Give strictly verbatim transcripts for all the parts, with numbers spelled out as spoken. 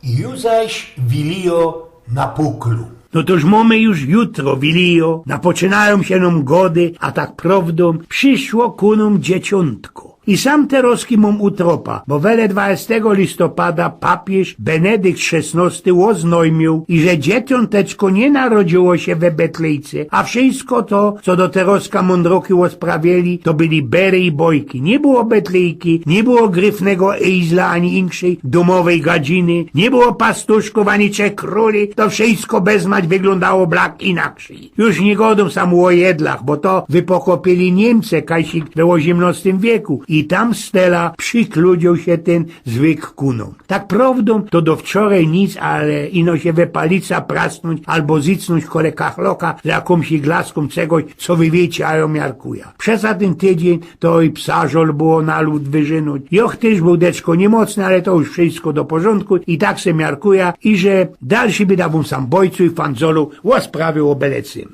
Ju zaś Wilijo na puklu. No toż mōmy już jutro Wilijo, napoczynajōm sie nōm gody, a tak prowdōm prziszło ku nōm dzieciōntko. I sam terŏzki mōm utropa, bo wele dwadzestego listopada papiyż Benedykt szesnŏsty ôznojmiōł, iże dzieciōnteczko niy narodziło sie we Betlejce, a wszysko to, co do terŏzka mōndroki ôsprawieli, to byli bery i bojki. Niy było Betlejki, niy było gryfnego ejzla ani inkszyj dōmowyj gadziny, niy było pastuszkōw ani trzech krōli, to wszysko bezmać wyglōndało blak inakszyj. Już niy godōm sam ô jedlach, bo to wypokopiyli Niymczi kajsik we ôziymnŏstym wieku i tam stela przikludzioł sie tyn zwyk ku nōm. Tak prowdōm to do wczorej nic, ale ino sie we palica prasnōńć abo zicnōńć kole kachloka z jakōmś iglaskōm czegoś, co wy wiycie, a jŏ miarkuja. Przeca tyn tydziyń to i psa żol było na lōd wyrzynōńć. Jŏch tyż bōł deczko niymocny, ale to już wszysko do porzōndku i tak se miarkuja, iże dalszy byda wōm sam bojcu i fandzolu ôsprawiōł ô belecym.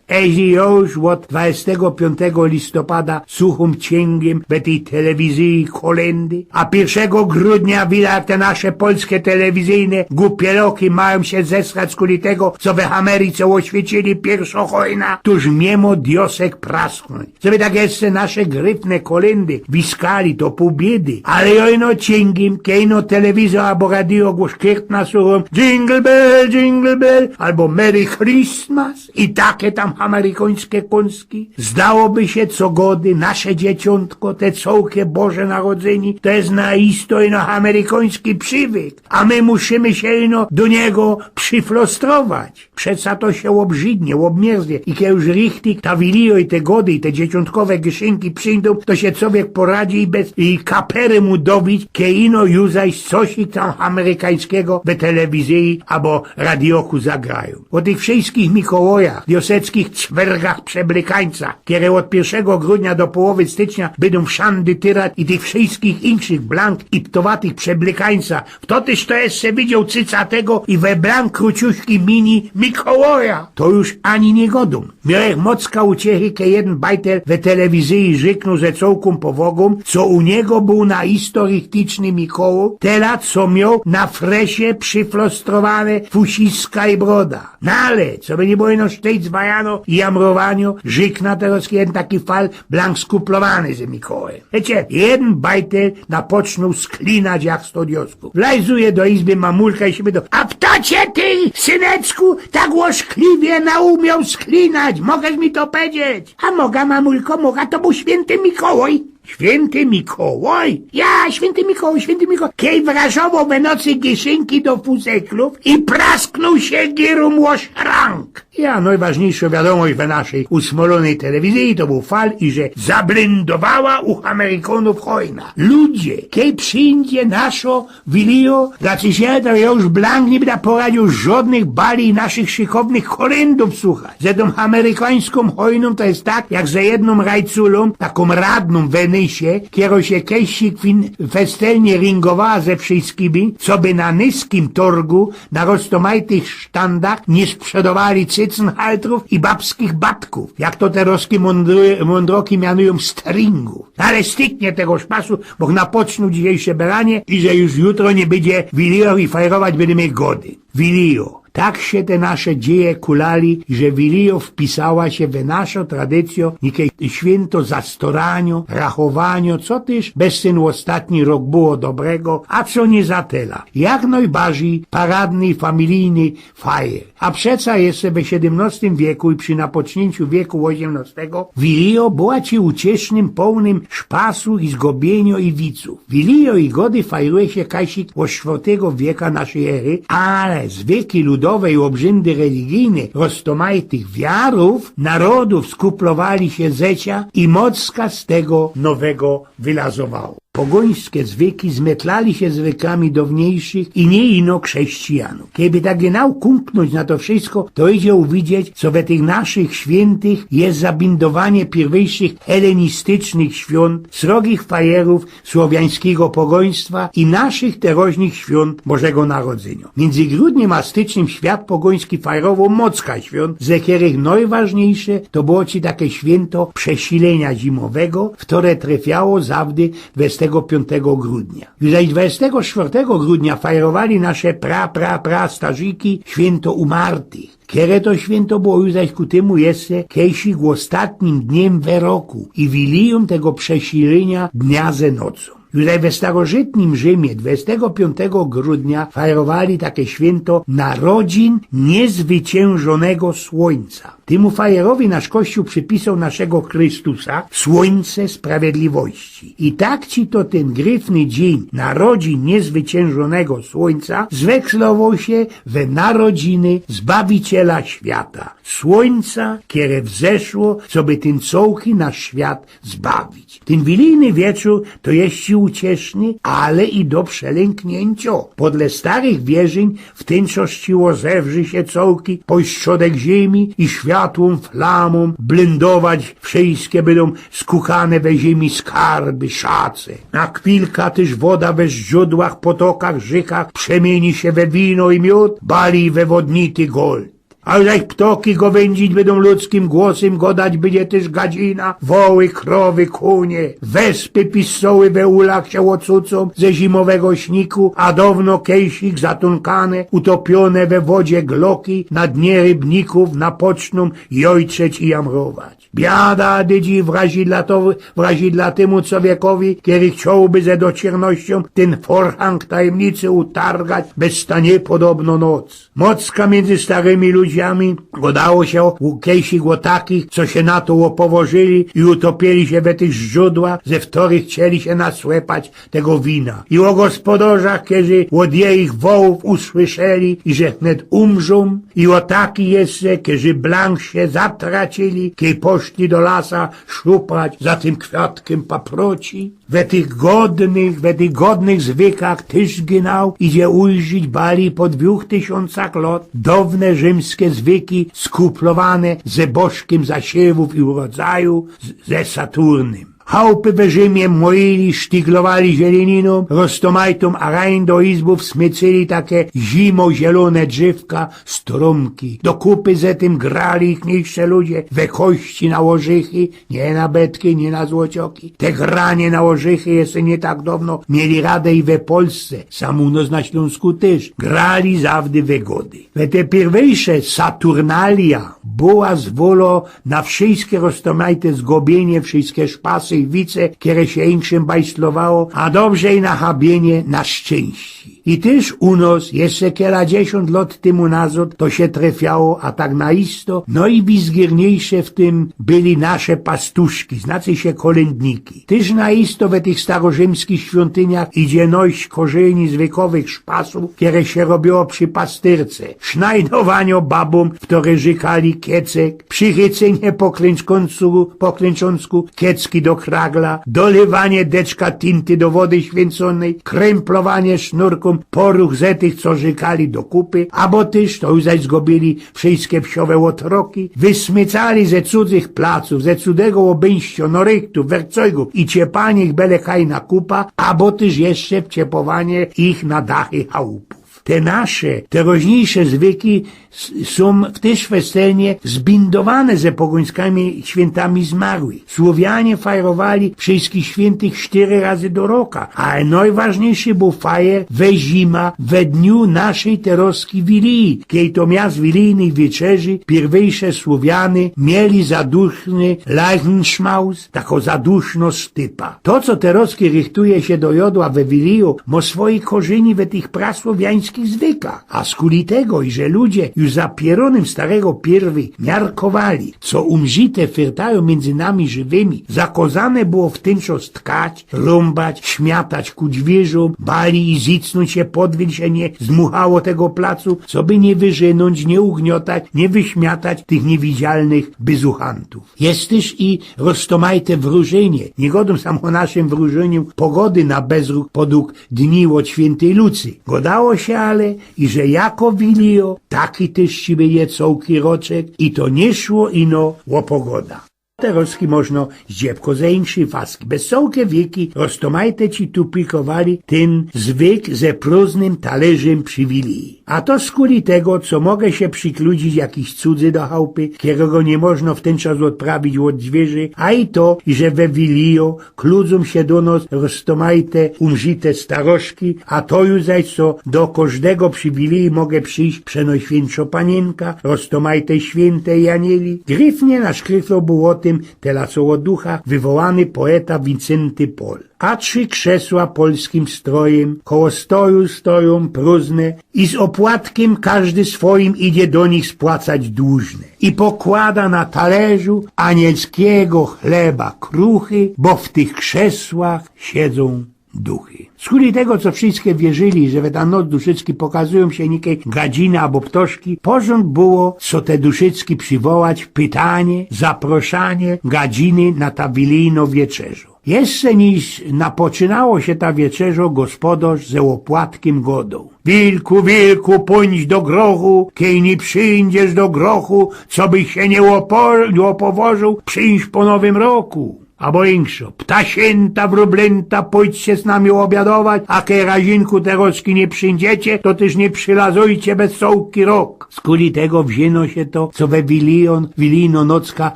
Eźli jŏ już ôd dwadzestego piōntego listopada suchōm ciyngiym we tyj telewizyji kolyndy, a piyrszego grudnia wila, jak te nasze polske telewizyjne gupieloki majōm sie zesrać kuli tego, co we Americe ôświycili piyrszŏ chojna, toż niy mo diosek prasknōńć. Coby tak jeszcze nasze gryfne kolyndy wiskali, to pōł biedy. Ale jŏ ino ciyngiym, kej ino telewizor abo radio gŏsz kyrtna suchōm Jingle Bell, Jingle Bell abo Merry Christmas i take tam amerikōńske kōnski. Zdałoby sie, co gody, nasze dzieciōntko, te cołke Boże Narodzyni, to je na isto ino amerikōński prziwyk, a my musimy sie ino do niego prziflostrować. Przeca to sie ôbrzidnie, ôbmierznie i kej już richtig ta Wilijo i te gody i te dzieciōntkowe gyszynki przińdōm, to sie cowiek poradzi i bez i kapery mu dobić, kej ino ju zaś coś i tam amerikōńskigo we telewizyji abo radioku zagrajōm. Ô tych wszyskich Mikołajach, wioseckich cwergach przeblykańca, kere ôd piyrszego grudnia do połowy stycznia bydōm wszandy tyrać i tych wszyskich inkszych blank i ptowatych przeblykańca, to tyż to jeszcze widzioł cyca tego i we blank kruciuśki mini Mikołaja. To już ani niy godōm. Miołech mocka uciechy, kej jedyn bajtel we telewizyji rzyknōł ze cołkōm powŏgōm, co u niego bōł na isto richticzny Mikołaj, tela co mioł na fresie prziflostrowane fusiska i broda. No ale, coby niy było ino sztyjc, wajano i jamrowanio, rzykna terŏz jedyn taki fal blank skuplowany ze Mikołajym. Wiycie, jedyn bajtel napoczōnōł sklinać jak sto diosków. Wlazuje do izby mamulka i sie pytŏ: „A fto cie ty, syneczku, tak ôszkliwie naumioł sklinać? Mogasz mi to pedzieć?” „A moga, mamulko, moga, to bōł świynty Mikołaj.” „Świynty Mikołaj?” „Ja, świynty Mikołaj, świynty Mikołaj. Kej wrażowoł we nocy gyszynki do fuseklōw i prasknōł sie girōm ô szrank.” Ja, nojważniyjszŏ wiadōmość we naszyj usmolōnyj telewizyji to bōł fal, iże zablyndowała u Amerikōnōw chojna. Ludzie, kej przijdzie naszŏ Wilijo, znaczy sie, to jŏ już blank niy byda poradziōł żŏdnych bali i naszych szykownych kolyndōw suchać. Ze tōm amerikōńskōm chojnōm to je tak, jak ze jednōm rajculōm, takōm radnōm we Nysie, kero sie kejsik fin-, festelnie ryngowała ze wszyskimi, coby na nyskim torgu na roztomajtych sztandach niy sprzedowali cycynhaltrōw i babskich batków, jak to terŏzki mōndry-, mōndroki mianujōm stringōw. No ale styknie tego szpasu, boch napoczōnōł dzisiejsze beranie i że już jutro niy bydzie Wilijo i fajrować bydymy gody. Wilijo. Tak sie te nasze dzieje kulali, że Wilijo wpisała sie we naszõ tradycyjõ, nikej świynto zastoraniŏ, rachowaniŏ, co tyż bez tyn ôstatni rok było dobrego, a co niy za tela. Jak nojbardzij paradny, familijny fajer. A przeca jeszcze we siedymnostym wieku i przi napocznińciu wieku ôziymnostego Wilijo była ci uciesznym, połnym szpasu i zgobiynio i wicōw. Wilijo i gody fajruje sie kajsik ôd sztwŏrtego wieka naszyj ery, ale zwyki ludowe i ôbrzyndy religijne roztomajtych wiarōw, narodōw skuplowali sie zecia i mocka z tego nowego wylazowało. Pogońske zwyki zmetlali sie zwykami downiejszych i niy ino chrześcijanōw. Kejby tak genau kumknōńć na to wszysko, to idzie uwidzieć, co we tych naszych świyntych je zabindowanie piyrwyjszych helenistycznych świōnt, srogich fajerōw słowiańskigo pogoństwa i naszych teroźnych świōnt Bożego Narodzyniŏ. Miyndzy grudniym a stycznym świat pogoński fajrowoł mocka świōnt, ze kerych nojważniejsze to było ci take świynto przesilynia zimowego, w ktore tryfiało zawdy we dwudziestego piątego grudnia. Już zaś dwudziestego czwartego grudnia fajerowali nasze pra, pra, pra starziki świynto umartych. Kere to świynto było już zaś ku tymu jeszcze kejsik ôstatnim dniym we roku i wilijōm tego przesilynia dnia ze nocōm. Już zaś we starożytnym Rzymie dwudziestego piątego grudnia fajerowali take świynto narodzin niezwyciężonego słońca. Tymu fajerowi nasz Kościōł przypisoł naszego Chrystusa, słońce sprawiedliwości. I tak ci to tyn gryfny dziyń narodzin niezwyciężonego słońca zwekslowoł sie we narodziny Zbawiciela świata. Słońca, kere wzeszło, coby tyn cołki nasz świat zbawić. Tyn wilijny wieczōr to jeszcze ucieszny, ale i do przelękniyncio. Podle starych wierzyń w tyn czas ciło zewrzi sie cołki po strzodek ziymi i światłōm flamōm blyndować wszyjske bydōm skukane we ziymi skarby, szace. Na chwilka tyż woda we źdrzōdłach, potokach, rzykach przemiyni sie we wino i miōd, bali we wodnity gold. A już jak ptoki gowyndźić bydōm ludzkim głosym, godać bydzie tyż gadzina, woły, krowy, kōnie. Wespy pistoły we ulach sie ôcucōm ze zimowego śniku, a downo kejsik zatōnkane, utopiōne we wodzie gloki na dnie rybnikōw napocznōm jojczeć i jamrować. Biada dydzi wrazidlatowy, wrazidlatymu czowiekowi, kery chciołby ze dociyrnościōm tyn forhang tajemnicy utargać bez ta niepodobno noc. Mocka miyndzy starymi ludziami, godało sie u kejsik ô takich, co sie na to ôpowożyli i utopiyli sie we tych źdrzōdłach, ze wtorych chcieli sie nasłepać tego wina. I ô gospodarzach, kerzy ôd jejich wołōw usłyszeli, iże wnet umrzōm, i ô takich jeszcze, kerzy blank sie zatracili, kej poszli do lasa szupać za tym kwiatkym paproci. We tych godnych, we tych godnych zwykach tyż gynał idzie ujrzić bali po dwōch tysiōncach lot downe rzymske zwyki, skuplowane ze bożkim zasiewōw i urodzaju, z, ze Saturnym. Chałpy we Rzymie moili, sztyglowali zieleniną roztomajtą, a rajn do izbōw smycyli take zimozielōne drzewka, strōmki. Do kupy ze tym grali ich mniejsze ludzie we kości na ôrzychy, niy na betki, niy na złocioki. Te granie na ôrzychy jeszcze niy tak downo mieli radã i we Polsce, sam u nos na Ślōnsku tyż. Grali zawdy we gody. We te piyrwyjsze Saturnalia była zwolōna na wszyjske roztomajte zgobiynie, wszyjske szpasy i wice, kere sie inkszym bajslowało, a dobrze i na chabiynie na szczynście. I tyż u nos jeszcze kiela dziesiōnt lot tymu nazod to sie trefiało, a tak na isto, no i wizgierniejsze w tym byli nasze pastuszki, znaczy sie kolyndniki. Tyż na isto we tych starorzymskich świōntyniach idzie nojść korzyni zwykowych szpasōw, kere sie robiło przi pastyrce. Sznajdowanio babōm, wtore rzykali kiecek, przichycenie po klynczkōnsku, po klynczōnsku kiecki do kragla, dolywanie deczka tinty do wody świyncōnyj, krymplowaniŏ sznurkōm poruch ze tych, co rzykali do kupy, abo tyż, to już zaś zgobiyli wszyjske wsiowe ôtroki, wysmycali ze cudzych placōw, ze cudzego ôbyńściŏ, norychtōw, wercojgōw i ciepaniych bele kaj na kupa, abo tyż jeszcze wciepowanie ich na dachy chałupōw. Te nasze, teroźniejsze zwyki s-, sōm w tyż festelnie zbindowane ze pogōńskimi świyntami zmarłych. Słowianie fajerowali Wszyjskich Świyntych sztyry razy do roka, ale nojważniejszy bōł fajer we zima, we dniu naszyj teroski Wiliji, kej to miast wilijnyj wieczerzy piyrwyjsze Słowiany mieli zaduszny Leichenschmaus, takŏ zadusznŏ stypa. To, co teroski rychtuje sie do jŏdła we Wiliju, mŏ swojij korzyni we tych prasłowiańskich zwykach. A skuli tego, iże ludzie już za pierōnym starego piyrwyj miarkowali, co umrzite fyrtajōm miyndzy nami żywymi, zakŏzane było w tyn czas tkać, rōmbać, śmiatać ku dwiyrzōm, bali i zicnōńć sie, podwiń sie niy zmuchało tego placu, coby niy wyrzynōńć, niy ugniotać, niy wyśmiatać tych niywidzialnych byzuchantōw. Je tyż i roztōmajte wrōżynie. Niy gŏdōm sam ô naszym wrōżyniu pogody na bezruch podug dni ôd świyntyj Lucy. Gŏdało sie ale, iże jako Wilijŏ, taki tyż ci bydzie cołki roczek i to niy szło ino ô pogoda. Terŏzki możno zdziebko ze inkszyj faski. Bez cołke wieki roztōmajte ci tu pikowali tyn zwyk ze prōżnym talerzym przi wiliji. A to skuli tego, co może sie przikludzić jakiś cudzy do chałpy, kerego niy możno w tyn czas ôdprawić ôd dwiyrzi, a i to, iże we wilijŏ kludzōm sie do nos roztōmajte umrzite staroszki, a to już zaś, co do kożdego przi wiliji może przijś Przenojświyntszo Paniynka, roztōmajte świynte i anieli. Gryfnie naszkryfloł bōł ô tym tela co ô duchach wywołany poeta Wincynty Pol. A trzi krzesła polskim strojym koło stoju stojōm prōżne i z ôpłatkym kożdy swojim idzie do nich spłacać dłużne. I pokłŏda na talerzu anielskigo chleba kruchy, bo w tych krzesłach siedzōm duchy. Skuli tego, co wszyjske wierzyli, że we ta noc duszyczki pokazujōm sie nikej gadziny abo ptoszki, porzōnd było, co te duszyczki prziwołać w pytanie, zaproszanie gadziny na ta wilijnŏ wieczerzŏ. Jeszcze niż napoczynało sie ta wieczerzŏ, gospodŏrz ze ôpłatkym gŏdŏ: „Wilku, wilku, pōńdź do grochu, kej niy przińdziesz do grochu, co byś sie niy ôpo-, niy ôpowożōł, przińdź po nowym roku”. Abo inkszo: „Ptasynta, wróblynta, pōńdźcie z nami ôbiadŏwać, a kej razinku terŏzki niy przińdziecie, to tyż niy przilazujcie bez cołki rok”. Skuli tego wziyno sie to, co we wilijōn, wilijnŏ nocka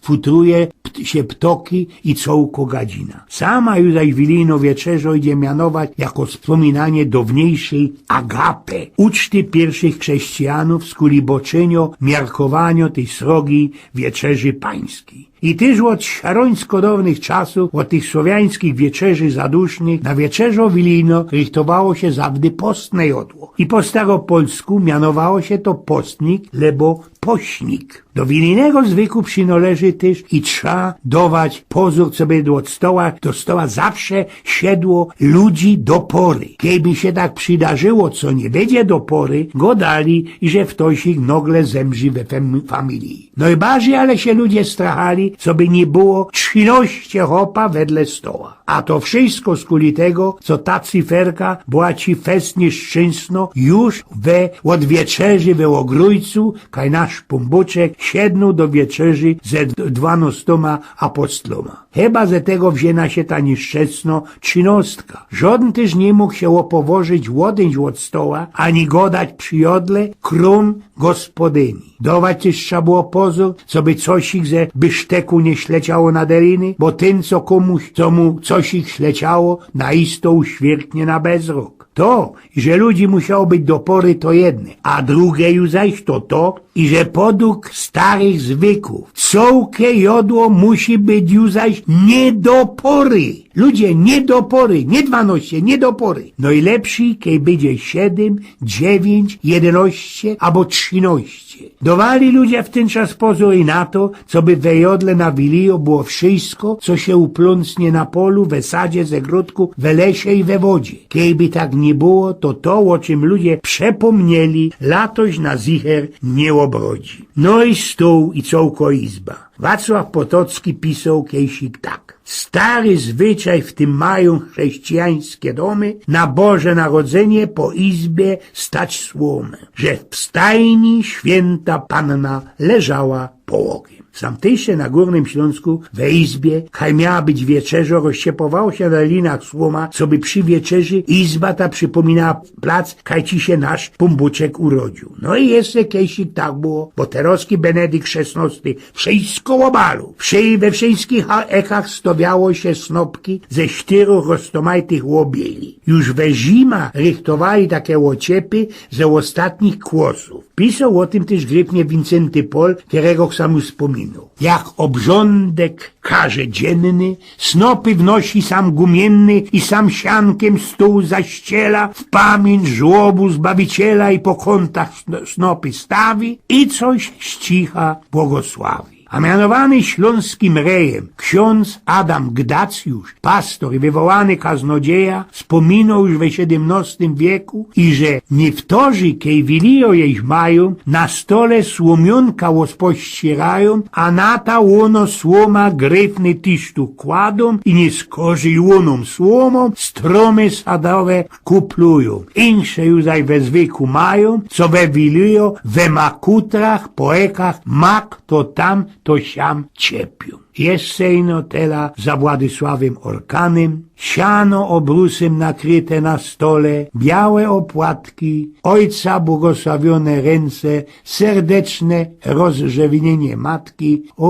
futruje pt-, sie ptoki i cołko gadzina. Sama już zaś wilijnŏ wieczerzŏ idzie mianować jako spōminanie dŏwniejszyj agape, uczty piyrszych chrześcijanōw, skuli bŏczyniŏ miarkowaniŏ tyj srogij wieczerzy pańskij. I tyż ôd szarońsko dŏwnych czasōw, ôd tych słowiańskich wieczerzy zadusznych, na wieczerzŏ wilijnŏ rychtowało sie zawdy postne jŏdło. I po starŏpolsku mianowało sie to postnik, lebo pośnik. Do wilijnego zwyku przinŏleży tyż i trza dŏwać pozōr, coby ôd stoła do stoła zawsze siedło ludzi do pory. Kejby sie tak przidarzyło, co niy bydzie do pory, gŏdali, iże ftoś ich nogle zemrzi we fam-, familiji. Nojbardzij ale sie ludzie strachali, coby niy było trzinoście chopa wedle stoła. A to wszysko skuli tego, co ta cyferka była ci fest niyszczynsnŏ już we, ôd wieczerzy we ôgrōjcu, kaj nasz Pōnbōczek siednōł do wieczerzy ze d-, dwanŏstōma apostolōma. Chyba ze tego wziyna sie ta niyszczynsnŏ trzinośtka. Żŏdyn tyż niy mōg sie ôpowożyć, ôdyńć ôd stoła, ani gŏdać przi jŏdle, krōm gospodyni. Dŏwać tyż trza było pozōr, coby cosik ze bysztyku niy śleciało na deliny, bo tyn, co kōmuś, co mu cosik śleciało, na isto uświerknie na bezrok. To, iże ludzi musiało być do pory, to jedne, a drugie już zaś to to, iże podug starych zwykōw cołke jŏdło musi być już zaś niy do pory. Ludzie, niy do pory, niy dwanŏście, niy do pory. Nojlepszyj, kej bydzie siedym, dziewiyńć, jedynŏście abo trzinoście. Dŏwali ludzie w tyn czas pozōr i na to, coby we jŏdle na wilijŏ było wszysko, co sie uplōnsnie na polu, we sadzie, ze grodku, we lesie i we wodzie. Kejby tak niy było, to to, ô czym ludzie przepōmnieli, latoś na zicher niy ôbrodzi. No i stōł i cołko izba. Wacław Potocki pisoł kejsik tak: „Stary zwyczaj w tym majōm chrześcijańske dōmy, na Boże Narodzynie po izbie stać słōmã, że w stajni świynta Panna leżała połogym”. W Stamtyjsze na Gōrnym Ślōnsku we izbie, kaj miała być wieczerzŏ, rozciepŏwało sie na linach słōma, coby przi wieczerzy izba ta przipōminała plac, kaj ci sie nasz Pōnbōczek urodziōł. No i jeszcze kejsik tak było, bo terŏzki Benedykt szesnŏsty wszysko ôbalu. Wszy-, we wszyskich a-, ekach stŏwiało sie snopki ze sztyrōch roztōmajtych ôbieli. Już we zima rychtowali take ôciepy ze ôstatnich kłosōw. Pisoł ô tym tyż grypnie Wincynty Pol, kerego sam już spōminoł. Jak ôbrządek karze dziynny, snopy wnosi sam gumiynny i sam siankym stōł zaściela, w pamiyńć żłobōm Zbawiciela i po kōntach sn-, snopy stawi i coś z cicha błogosławi. A mianowany ślōnskim rejym ksiōndz Adam Gdacjusz, pastor i wywołany kaznodzieja, spōminoł już we siedymnŏstym wieku, iże niyktorzy, kej wilijŏ jeś majōm, na stole słōmiōnka ôspościerajōm, a na ta łōno słōma gryfny tysztuch kładōm i niyskorzij łōnōm słōmōm strōmy sadowe kuplujōm. Inksze już zaś we zwyku majōm, co we wilijŏ we makutrach, po ekach, mak to tam to siam ciepiōm. Jeszcze ino tela za Władysławym Orkanym, siano ôbrusym nakryte na stole, białe ôpłatki, ôjca błogosławiōne rynce, serdeczne rozrzewnienie matki, ô,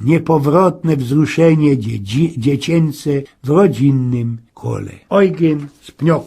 niepowrotne wzruszenie dzie- dzie- dziecięce w rodzinnym kole. Ojgyn z Pniokōw.